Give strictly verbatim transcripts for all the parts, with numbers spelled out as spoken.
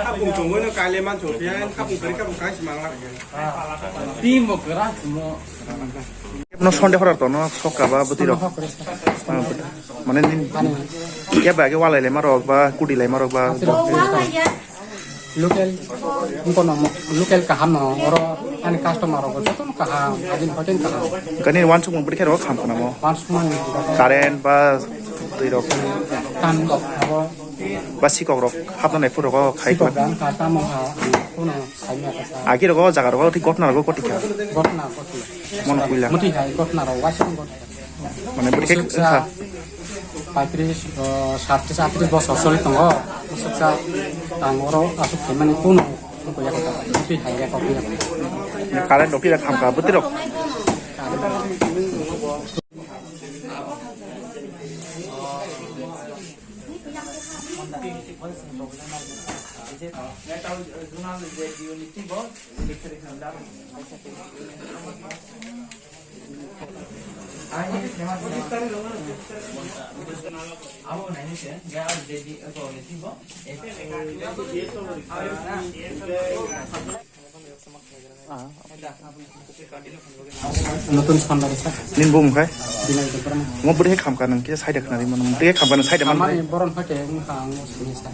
Hapung tongwi no kaile man chong phiya, hapung tari hapung kai se mangla. Timo kwrak timo. No Sunday horar to no sokka ba bwtwi rok. Mane nin keba age walai lai marok ba kudi lai marok ba. Local, kono local kaham no, oro ani customer rok joto no kaham, ajin hoten kaham. Kani wansuk mung bwrwi khe rok kham khna mo. Wansuk mung. Current ba twi rok. Tan rok abo. Ba sikok rok hapna nai phuru rok khai. Sikok dan ka tamo ha, kono sai ma ka sa. Agi rok jaga rok thik gotna rok kotika. Gotna kotika. Mono puila. Muti hai gotna rok waisong gotna. Mane bwrwi khe wngkha. Paitris, uh, satris, atris bosor soli tongo. Usuksa tang oro asuk khaimani kunu. Kuya kota. Muti hai ya kopi ya. Current rok tira khamka bwtwi rok. Notun Sandari sir. Nin bumung khai? Binay Debbarma. Mo bwrwi khamka nang kisa side khna ri mano. Bwrwi khamka nang side man. Amani boron hake wngkha ang sini sir.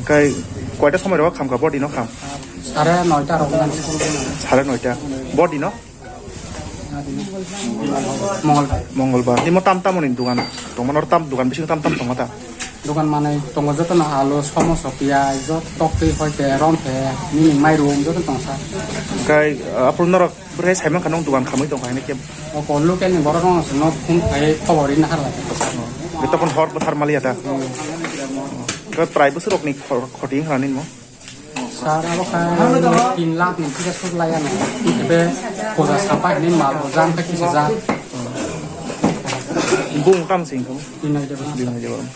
Kai koita somoi ro khamka body no kham? Sare noita ro nang. Sare noita. Body no? Mongolbar. Mongolbar. Nimo tam tam ni dugan. Tongmano tam dugan bisingo tam tam tongma ta. Dogan manwi tongo jotono alu, somoso, piyaj, joto toktwi, hoite, romte, nini mairum joto tongsa. Kai, ah, apul norok bwrwi sai mankha nwng dogan khamwi tongkha hwnwi khe. O ko local ni borok rok no phone khai khobor ri nahar lai. Be tokon hor bwthar maliya ta. Kai prai bwswk rok ni khor-, khoti wngkha nini mo? Sir, abo khai tin lakh ni kisa suk lai ano. Ebe puja sapa hini mal o jang khe kisa jang. Bung tam sing kamu. Binay Debbarma. Binay Debbarma.